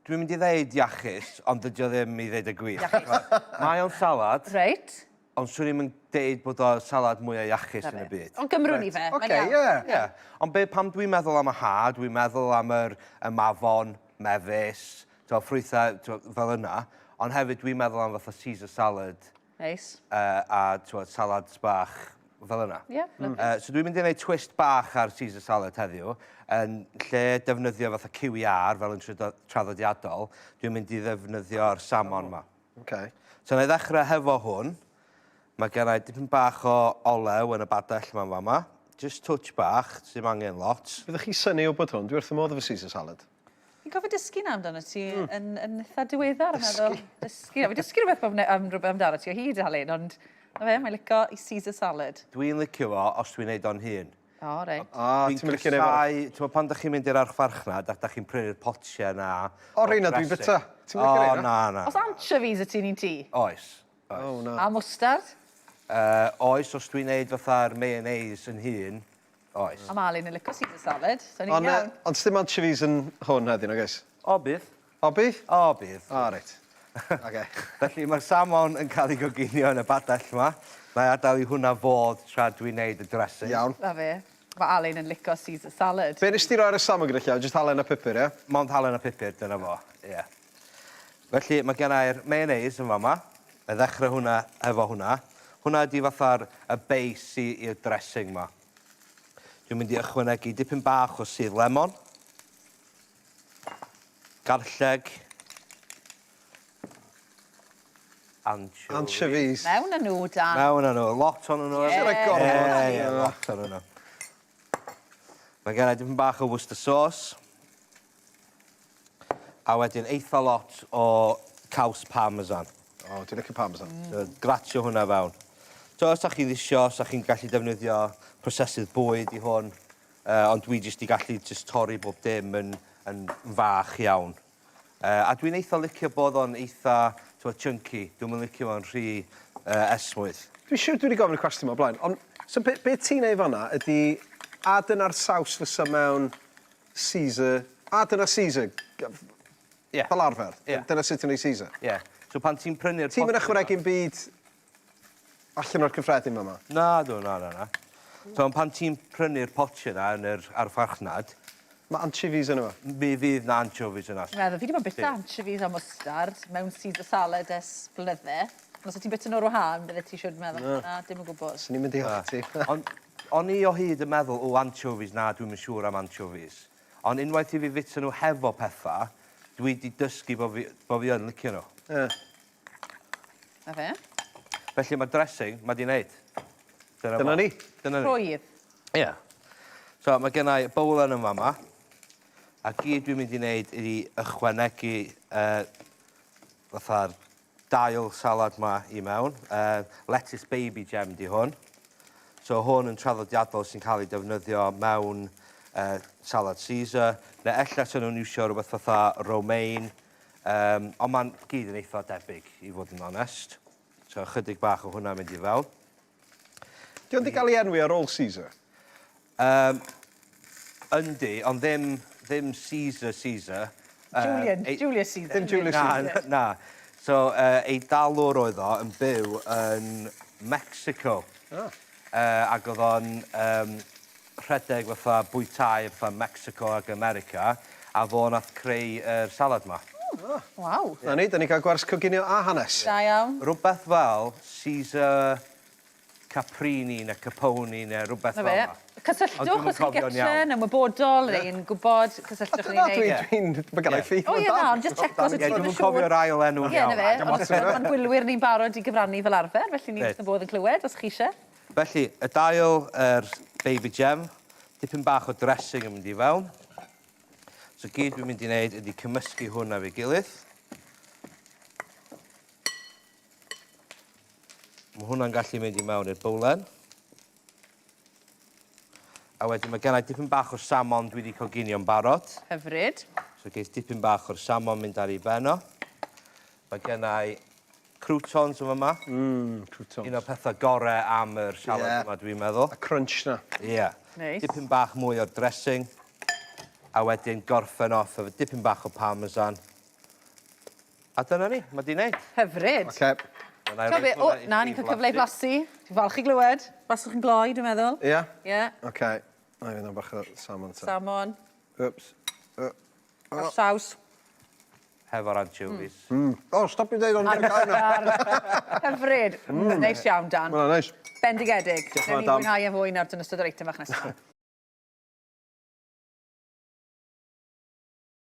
Dwi'n mynd i ddeud iachus, ond dydy o ddim i ddeud y gwir. Iachus. Mae o'n salad. Reit. Ond swn i'm yn deud bod o'r salad mwya iachus yn y byd. Ond gymrwn ni fe. Oce, ie. Ie. Ond be, pam dwi'n meddwl am y ha, dwi'n meddwl am yr y mafon, mefus, t'o' ffrwythau t'o' fel yna. Ond hefyd dwi'n meddwl am fatha Caesar salad. Neis. A t'mod salads bach fel yna. Ie, lyfli. So dwi'n mynd i wneud twist bach ar Caesar salad heddiw. Yn lle defnyddio fatha cyw iâr fel yn traddodiadol, dwi'n mynd i ddefnyddio'r salmon 'ma. Okay. So na i ddechrau hefo hwn. Mae gen i dipyn bach o olew yn y badell yma fama. Just touch bach, sy'n angen lot. Byddwch chi synnu o bod hwn, dwi wrth fy modd efo Caesar salad. Fi'n cofio dysgu 'na amdano ti mm. yn, yn eitha diweddar, yn meddwl. Dysgu. Fi'n dysgu rhywbeth am rhywbeth amdano ti o hyd, Alun, ond na fe, mae'n licio i Caesar salad. Dwi'n licio fo os dwi'n neud o'n hun. O, reit. O, ti'n licio neud fo? Ti'n pan da chi'n mynd i'r archfarchnad ac da chi'n prynu'r potiau na. O, reina dwi'n byta. Ti'n licio reina? O, na, na. Os anchovies y ti'n un ti? Oes. Oes. Oh, na. A mustard? Oes, os dwi'n neud fatha'r mayonnaise yn hun, oes. A ma Alun yn licio Caesar salad, so ni'n iawn. Ond sdim anchovies yn hwn heddi, nag oes? O, bydd. O, bydd? O, bydd. O, reit. Oce. Felly mae'r salmon yn cael ei goginio yn y badell yma. Mae adael i hwnna fod tra dwi'n neud y dressing. Iawn. Na fe. Mae Alun yn licio Caesar salad. Be nes ti roi ar y salmon gyda llaw? Jyst halen a pupur, ie? Mond halen a pupur, dyna fo, ie. Felly mae gen i'r mayonnaise yn fama. Na i ddechrau hwnna efo hwnna. Hwnna ydi fatha'r y base i'r dressing ma. Dwi'n mynd i ychwanegu dipyn bach o sudd lemon. Garlleg. Anchovies. Anchovies. Mewn â nhw, Dan. Mewn â nhw. Lot o'n nhw. Ie. Rhaid gormod. Ie, ie, lot o'n nhw. Mae gen i dipyn bach o Worcester sauce. A wedyn eitha lot o caws parmesan. O, dwi'n licio parmesan. Mm. So, gratio hwnna fewn. So, os ydych chi'n ddisio, os ydych chi'n gallu defnyddio prosesydd bwyd i hwn, ond dwi jyst 'di gallu jyst torri bob dim yn yn fach iawn. A dwi'n eitha licio bod o'n eitha t'mod chunky, dwi'm yn licio fo'n rhy esmwyth. Dwi'n siŵr dwi 'di gofyn y cwestiwn 'ma o blaen, ond so be' be' ti'n neud fan'na ydi a dyna'r saws fysa mewn Caesar, a dyna Caesar Ie. fel arfer? Ie. Dyna sut ti'n neud Caesar? Ie. So pan ti'n prynu'r Ti'm yn ychwanegu'm byd Allan o'r cyffredin fama? Na dw, na, na, na. So, ond pan ti'n prynu'r potiau 'na yn yr archfarchnad... Mae anchovies yno fo. Mi fydd 'na anchovies yna. Dwi'n meddwl, fi 'di bod yn bwyta anchovies a mwstard mewn Caesar salad ers blynydde. Ond os o't ti'n bwyta nhw ar wahân, bydde ti siŵr yn meddwl, na, dim o gwbl. Swn i'm yn deall ti. Ond o'n i o hyd yn meddwl, o, anchovies, na, dwi'm yn siŵr am anchovies. Ond unwaith i fi fwyta nhw hefo petha, dwi 'di dysgu bo' fi, bo' fi yn licio nhw. Ie. Na fe. Felly mae'r dressing, mae di wneud. Dyna, Dyna ni. Dyna ni. Rhwydd. Ie. Yeah. So mae gen i bowlen yn fama. A gyd dwi'n mynd i wneud ydi ychwanegu fatha'r dail salad ma i mewn. Lettuce baby gem di hwn. So hwn yn traddodiadol sy'n cael ei defnyddio mewn salad Caesar. Neu ella sy'n nhw'n iwsio rhywbeth fatha romaine. Yym, ond ma'n gyd yn eitha debyg, i fod yn onest. So, ychydig bach o hwnna'n mynd i fewn. Di o'n di gael ei enwi ar ôl Caesar? Um, yndi, ond ddim, ddim Caesar Caesar. Julian, uh, Julius Caesar. Ddim Julius Caesar. Na, na. So, Eidalwr oedd o yn byw yn Mexico. Ah. Ac oedd o'n um, rhedeg fatha bwytai fatha Mexico ac America, a fo nath creu yr salad 'ma. O! Waw. 'Na ni, 'dan ni'n cael gwers coginio a hanes. Da iawn. Rwbeth fel Caesar Caprini ne Caponi ne rwbeth fel 'na. 'Na fe. Cysylltwch os chi gytre yn ymwybodol neu'n gwybod, cysylltwch â ni neu... Dwi'n, dwi'n, ma' gynna i ffydd O ie na, ond jyst checo os wyt ti'n siŵr. Ie, dwi'm yn cofio'r ail enw'n iawn. Ie, 'na fe. Ond ma'n gwylwyr ni'n barod i gyfrannu fel arfer, felly ni wrth 'yn bodd yn clywed os chi isie. Felly, y dail, yr baby gem, dipyn bach o dressing yn mynd i fewn. So gyd dwi'n mynd i wneud ydy cymysgu hwn efo'i gilydd. Mae hwnna'n gallu mynd i mewn i'r bowlen. A wedyn mae gennau dipyn bach o salmon dwi wedi coginio'n barod. Hyfryd. So geith dipyn bach o'r salmon mynd ar ei ben o. Mae gennau Croutons yn fama. Croutons. Un o'r pethau gore am yr salad yeah. yma, dwi'n meddwl. Y crunch na. Ie. Yeah. Nice. Dipyn bach mwy o'r dressing. A wedyn gorffen off efo dipyn bach o parmesan. A dyna ni, mae di wneud. Hyfryd. Oce. T'o' be', o, na, ni'n cael cyfle i blasu. Dwi'n falch i glywed. Blaswch yn gloi, dwi'n meddwl. Ie? Ie. Oce. Na i fynd am bach o salmon ta. Salmon. Oops. A'r saws. Hefo'r anchovies. O, stop i ddeud o'n gael yna. Hyfryd. Neis iawn, Dan. Mae'n neis. Bendigedig. Diolch yn fawr, Newn ni Dan. fwynhau e fwy nawr yn ystod yr eitem fach nesaf.